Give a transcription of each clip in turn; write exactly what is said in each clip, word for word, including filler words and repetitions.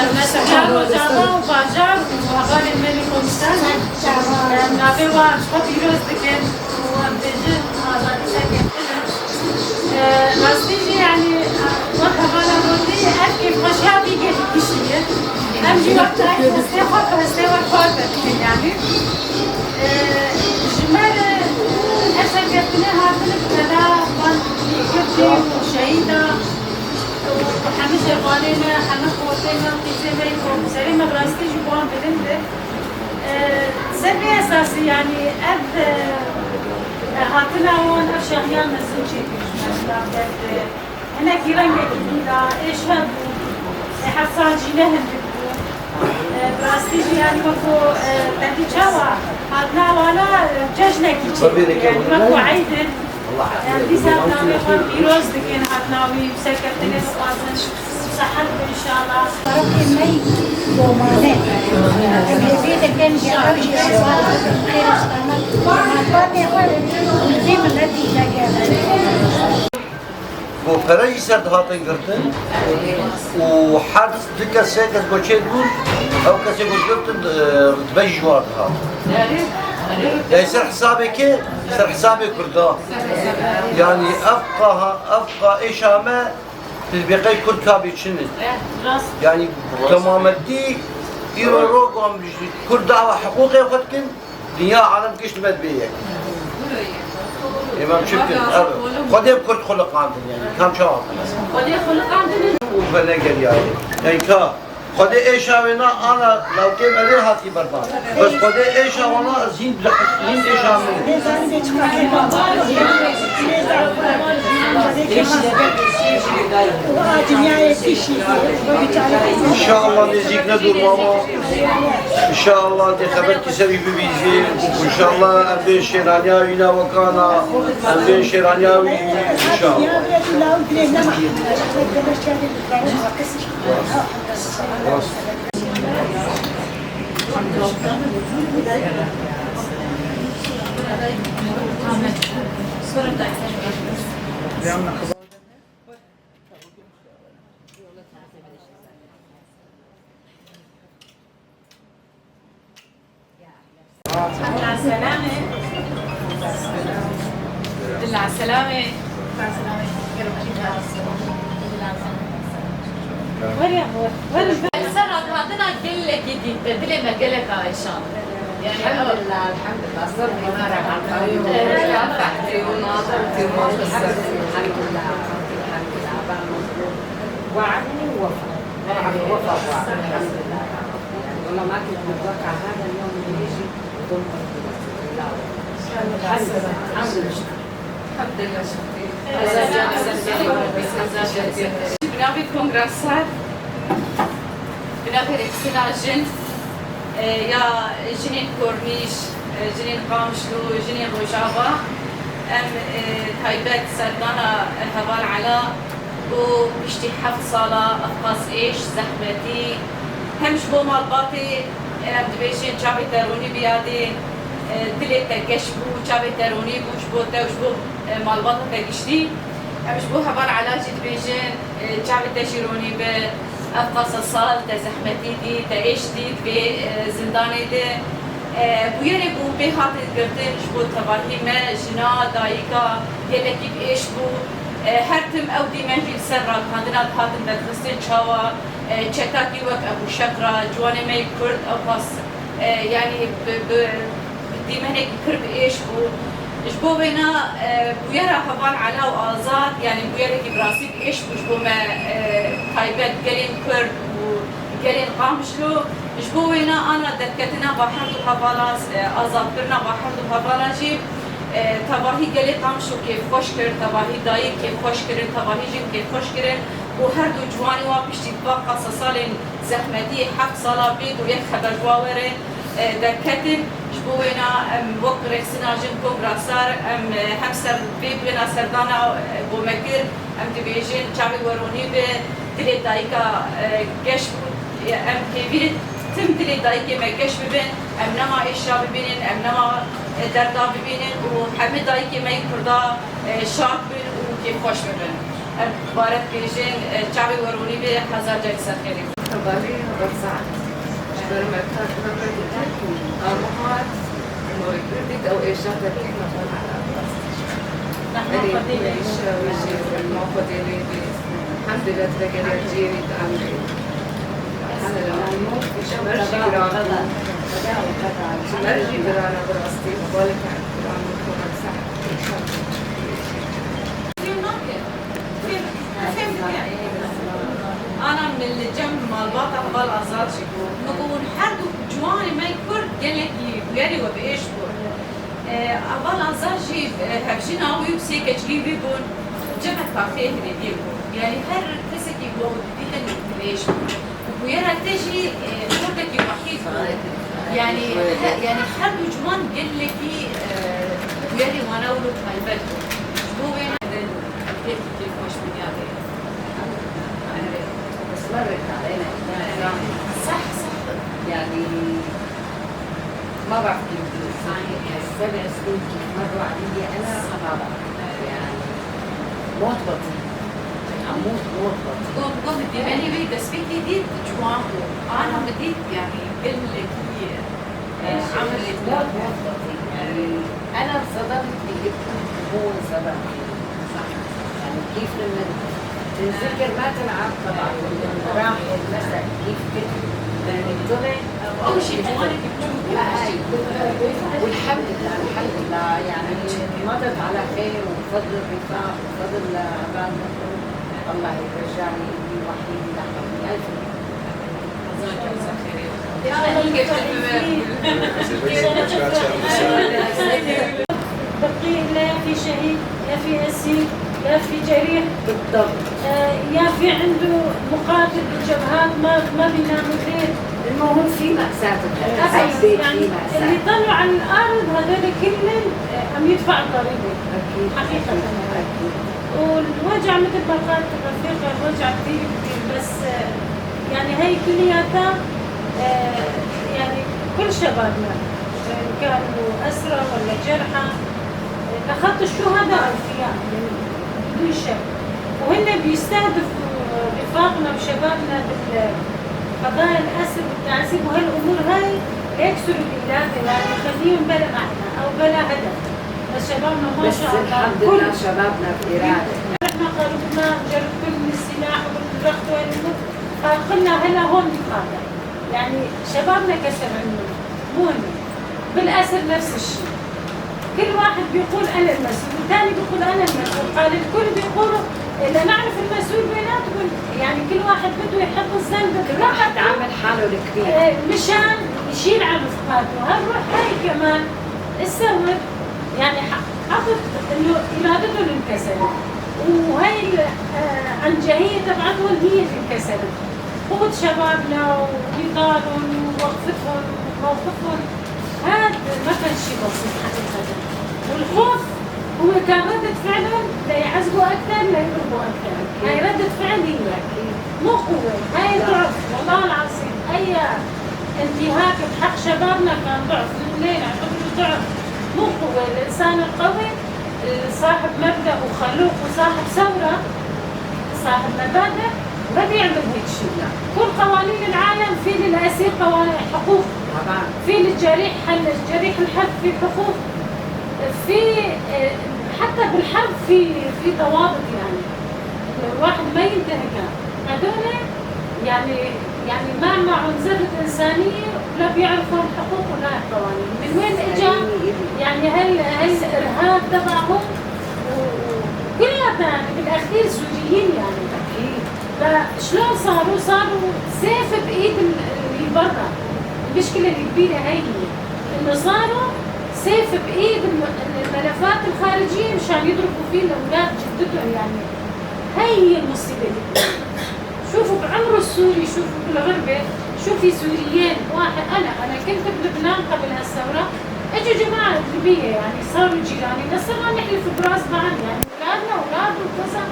Em ne şeker rojava û bajar û hevalên me lê komîsan. Em navê wan ji xwe pîroz dikin û em dibêjin azadî serkeftin e. E, rastî jî, yanî, wek hevala gotî, ev kêfxweşiya vî gelî kişî ye. Em jî wek dayik hestê xwe bi hestê we kar dikin, yanî. E, ji me re, e, ev serkeftinê hatine bi pela van Kurdî û şehîda û hemî şervanê me, hemî xortê me û qîzê me yê komîserê me bi rastî jî bi wan bilind e. E, ser vê esasî, yanî, ev, e, e, hatina wan, ev şahiya mezin çêkir ji me, ji nav derdê. Hinekî rengekî din da, êş hebû. E, heft sal jî ne hindik bû. E, bi rastî jî, yanî, wekû, e, te dî çawa hatina wana, e, cejnekî çêkir, yanî, wekû eyd e. Em dîsa navê xwe pîroz dikin, hatina wî, serkeftinê dixwazin. Sihet be înşallah. Xalqê me yî domane. Em hêvî dikin, ya ew jî ew xêr û selamet, xebatê xwe li vî miletî vegere. Ku pere jî ser dihatin girtin û her du kes, sê kes ku çêdibûn, ew kesê ku digirtin, e, rutbe jî ji wan dihat. Yanî ser hesabê kê? Ser hesabê Kurda. Yanî ev qaha, ev qa êşa me, tu dibê qey Kurd kabê çi ne? Yanî temametî îro rogan Kurd dawa hiqûqê xwe dikin, dinya alem gişt me dibê yek. Ê, me çi bikin? Ev, Xwedê bi Kurd xuliqandin, yanî, kam çawa bikin? Xwedê xuliqandin. Û venegeriyaye. Yanî ka Xwedê êşa wê na ana lawkê me lê hatî berdan. Bes Xwedê êşa wana ez hîn, hîn êşa min. Înşallah nêzîk ne dûr mama. Înşallah dê xebetkî serî bibîzî. Înşallah em bê şêraniya wî na wekana. Em bê şêraniya wî înşallah. Selamê. Dila selamê. Were, were. Ser ragihandina gelekî dît, dilê me gelek a êşan. Yanî, elhamdulillah, elhamdulillah. Ser bîna re elhamdulillah. Elhamdulillah. Elhamdulillah. Elhamdulillah. وعدني ووفى. وعد ووفى. الحمد لله يا رب. يعني والله ما كنت متوقعة هذا اليوم اللي يجي بدون قنبلة. لا والله. الحمد لله. الحمد لله. الحمد لله. Bi navê Kongra Sar, bi navê Rêxistina Jin, e, ya jinên Kornîş, e, jinên Qamişlo, jinên Rojava, em, e, taybet serdana Heval Ela, û piştî heft sala ev qas êş, zehmetî, hem ji bo malbatê, em dibêjin çavê te ronî bî yadê, e, dilê te geş bû, çavê te ronî bû ji bo te û ji bo, e, malbata te giştî. Em ji bo Heval Ela jî dibêjin, e, çavê te jî ronî bi, ev qasa sal te zehmetî dî, te êş dît vê, e, zindanê de. E, bûyerê ku bê hate girtin ji bo tevahî me, jina, dayika, gelekî bi êş bû. E, her Tim ew dîmen jî li ser ragihandina dihatin derxistin, çawa, e, çetakî wek Ebû Şekra, ciwanê me yê Kurd, ew qas, e, yanî bi, bi, bi dîmenekî pir bi êş bû. Ji bo wêna, e, bûyera heval Ela û Azad, yanî bûyerekî bi rastî bi êş bû ji bo me, e, taybet gelên Kurd û gelên Qamişlo. Ji bo wêna ana derketina va her du hevala, e, azadkirina va her du hevala jî, e, tevahî gelê Qamişlo kêfxweş kir, tevahî dayik kêfxweş kirin, tevahî jin kêfxweş kirin. Bo her du ciwanê wa piştî va qasa salên zehmetiyê, heft sala pê ku yek xeber ji wa were, e, derketin. Ji bo wêna em wek rêxistina jin Kongra Sar, em, e, hem ser vê wêna serdana, e, bo me kir, em dibêjin çavê weronî be, dilê dayika, e, geş bû, e, em hêvî tim dilê dayikê me geş bibin, em nema êşa bibînin, em nema, e, derda bibînin û hemî dayikê me yê Kurda, e, şad bin û kêfxweş bibin. Em dubare dibêjin, e, çavê weronî be, hezar carî ser xêrê. Hevalê Heval Saet. Ji ber me bi takîna me diket û Amuhat, Morê Kurdî ew êşa derketî Heval Ela. Erê, êşa wê jî rehma Xwedê lê bê. Hemdê ve tire geriya cêrî di emrê. Elhamdulillah. Ji me jî giran bû. Ji me jî giran e bi rastî. Hevaleke giran bû, Heval Saet. Êşa. Ana min li cem malbata Heval Azad jî bû. Min got, hûn her du ciwanê me Kurd gelekî bûyerê we bi êş bû. E, Heval Azad jî, e, hevjîna wî û sê keçikî wî bûn. Cem Kaxê Hilêliyê bû. Yanî her kesekî ku ew didîtin bi êş bû. Û bûyera te jî, e, Kurdekî wehîd bû. Yanî, he, yanî her du ciwan gelekî, e, bûyerê wana wilo taybet bû. Ji bo wê ne, gelekî kêfxweş bû ya wê. Seh, seh. Yani ما بعرف كيف بدي أوصفها. هالسبع سنين كيف مروا علي أنا ما بعرف. يعني موت بطيء. عم موت، موت بطيء. Got, got, dîmenê wê destpêkê dît ciwan bû. Ana min dît, yanî gelekî, e, عملت موت، موت بطيء. يعني أنا انصدمت بابني، هو انصدم بي. يعني كيف لما تنذكر ما تنعاد طبعًا. راح المسك كيف كنت، يعني طلع. أول شيء جوانك بتشوف. هاي. والحمد لله، الحمد لله، يعني مضت على خير وبفضل الرفاق وبفضل عباد الله. الله يرجعني ابني وحيد لحضني. ألف بقي لا في شهيد، لا في أسير، لا في جريح. بالضبط. آه، يا في عنده مقاتل بالجبهات ما، ما بينام الليل. المهم في مأساة. أبدًا. يعني في مأساة. اللي طلعوا على الأرض هذول كلهم، آه، عم يدفعوا الضريبة. أكيد. حقيقة. أكيد. والوجع مثل ما قالت الرفيقة، الوجع كتير كبير، بس، آه، يعني هاي كلياتها، آه، يعني كل شبابنا، إن كانوا أسرى ولا جرحى، آه، لخط الشهداء أوفياء، يعني بدون شك. وهن بيستهدفوا رفاقنا وشبابنا بالقضايا الأسر والتعذيب وهالأمور هاي ليكسروا الإرادة، يعني يخليهم بلا معنى أو بلا هدف. بس شبابنا ما بس شاء الله الحمد كل لله شبابنا بإرادة. نحن قربنا نجرب كل من السلاح ومن الركض وين، خلقنا هلا هون نتقاتل. يعني شبابنا كسر عيونه، مو هني. بالأسر نفس الشيء. كل واحد بيقول: "أنا المسؤول"، والثاني بيقول: "أنا المسؤول". قال الكل بيقولوا: "إذا نعرف المسؤول بيناتكم"، يعني كل واحد بده يحط الذنب كل واحد بروحه. عامل حاله الكبير. إيه، مشان يشيل عن رفقاته. هالروح هاي كمان السبب، يعني، ح-، حطت إنه إرادتهم انكسرت. وهاي ال-، آه، عنجهية تبعتهم هي اللي انكسرت. قوة شبابنا ونضالهم ووقفتهم وموقفهم، هاد ما كان شي بسيط حقيقة. والخوف هو كان ردة فعلهم ليعذبوا أكثر، ليهربوا أكثر. هاي ردة فعل هي. مو قوة، هاي ضعف. والله العظيم، أي انتهاك بحق شبابنا كان ضعف. ليه نعتبره ضعف؟ مو قوة. الإنسان القوي صاحب مبدأ وخلوق وصاحب ثورة، صاحب مبادئ، ما بيعمل هيك شيء. كل قوانين العالم في للأسير قوانين حقوق. طبعًا. في للجريح حل، الجريح الحرب في حقوق. في، آه، حتى بالحرب في، في ضوابط يعني. واحد ما ينتهكها. هذول يعني، يعني ما معهم ذرة إنسانية، ولا بيعرفوا الحقوق ولا القوانين. من وين إجا؟ يعني هال-، هالإرهاب تبعهم و-، وكلياتنا يعني بالأخير سوريين يعني. أكيد. فشلون صاروا؟ صاروا سيف بإيد ال-، اللي برا. المشكلة الكبيرة هي هي، إنه صاروا سيف بإيد الم-، الملفات الخارجية مشان يضربوا فيه لأولاد جدتهم يعني. هاي هي المصيبة الكبيرة. شوفوا بعمر السوري، شوفوا بالغربة، شوفي سوريين، واحد، أنا، أنا كنت بلبنان قبل هالثورة، إجوا جماعة أجنبية، يعني، صاروا جيراني، بس صرنا نحلف براس بعض، يعني، أولادنا أولاد وكذا.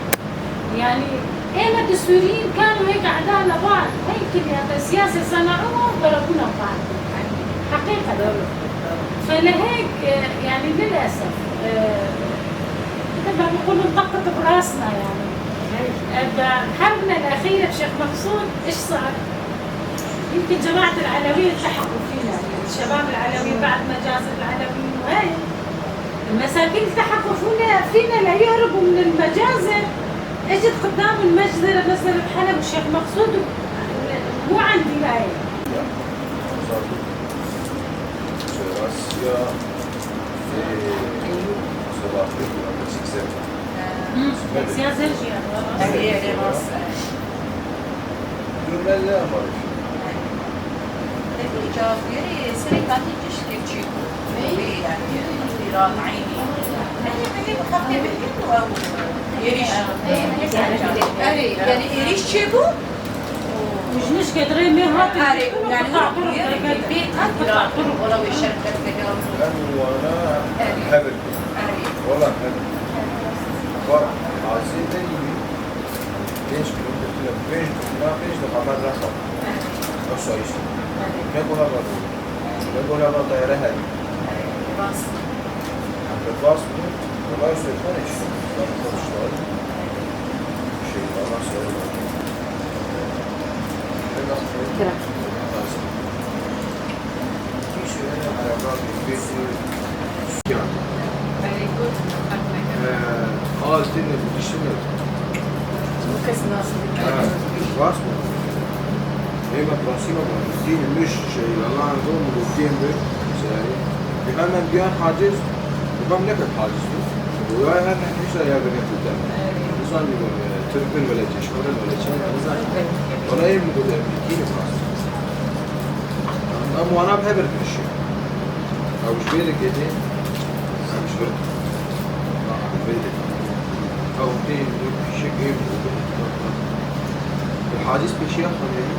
يعني، إيمت السوريين كانوا هيك أعداء لبعض، هاي كلياتها سياسة صنعوها وضربونا ببعض، يعني، حقيقة. فلهيك، يعني، للأسف، آه، مثل ما بيقولوا، انطقت براسنا، يعني. بحربنا الأخيرة بشيخ مقصود، إيش صار؟ يمكن جماعة العلوية التحقوا فينا، الشباب العلوي بعد مجازر العلويين وهاي المساكين التحقوا فينا، فينا ليهربوا من المجازر. اجت قدام المجزرة، مجزرة حلب وشيخ مقصود و-، مو عندي هاي. Sêrasiya, ê, Sêrasiya Zerjî ya. Erê, erê, rast e. Dûr me lê ama. Peki, cevap verî, serê katî tiştekî çi bû? Wê, yani, îxtîra, eynî. Erê, belê bi xeftê belê bû ew êrîş. Erê, yani, êrîş çêbû? Ji nişkê dirê me hatin. Erê, yani, qita qurû, bê, bê, qita qurû. Wala wê şer dest pê kir. Em wana hevir. Erê. Wala hevir. Bak, hazir değil mi? Pênc kilometre, pênc, na pênc deqa me rexan. Ew sayîs. Ne gola va bû. Ne gola va tayare hebî. Rast. Bi bas bû. Wala Seyfan işte. Bak, konuştular. Şey, bana söyledi. Kira. Lazım. Kî şêwene ereba bê, bê sî ya. Belê, got, qet neke. Ee, al tine, dişine. Hemû kes nas dike. Ha, rast mı? Ê me prensîba me, dîn miş, şey, Allah'ın zor mu, dîn bir, şey. Ê me, me diyan haciz, ê me neket haciz bu. Bu ya her ne, hiç de ya bine tutan. Nizan diyor, e, Türk bir böyle, Çeşme'de böyle, şey, nizan. Ona ê mi bu da, dîn rast. Em wana bi hev re dirişin. Ew ji vê re gede, em ji vir re. Ew tê li pîşek ê bi haciz pêşiya xwe neyî.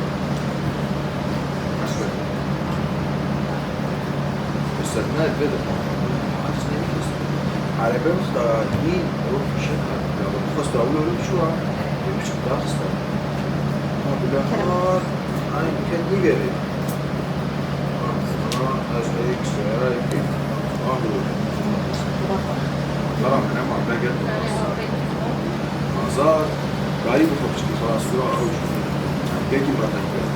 Mesela ne vê de haciz neyî. Erebe wexta nî ew pîşek ya xwesta ew li çûwa. Pêşek daxista. Ama bila Ay, ket nîverê. Ama ez ê seyara yekê. Ahu. Mera min ema veget. Azar. Garî bi xwe piştî xelas kira ew. Kekî me tenker.